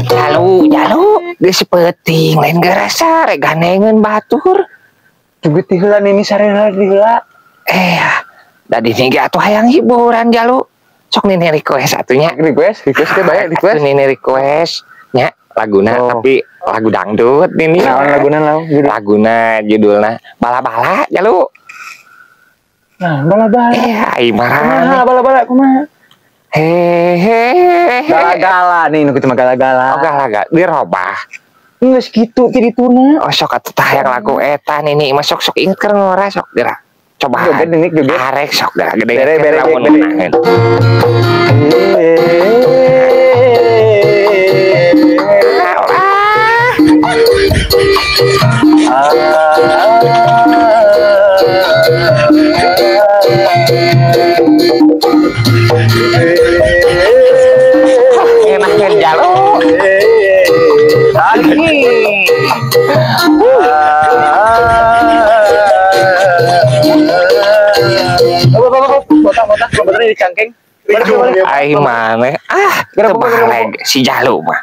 Jalu, jalu, geus peuting lain gerasa rek gandengeun batur. Joget ti heula nini sarena di heula. Eh, da di ge atuh hayang hiburan jalu. Sok nini request atunya. Request, request teh bae request. Atuh nini request nya laguna Oh. tapi lagu dangdut nini. Naon laguna naon judul? Laguna judulna Bala-bala jalu. Nah, bala-bala. Eh, ai Kumaha marah. bala-bala kumaha? Hehehe. Gala-gala nih nu kitu mah gala-gala. Oh, gala-gala dirobah. Geus kitu ti dituna. Oh, sok atuh tah yang lagu eta nini mah sok sok inget keur ngora sok geura. Coba. Joget nini joget. Arek sok geura gede. Bere, bere, lamun bere. menangeun. Ah, ngeunahkeun jalu. Lagi. Botak, botak, botak di cangkeng. Ai maneh ah Geura, geura, terbalik si jalu mah.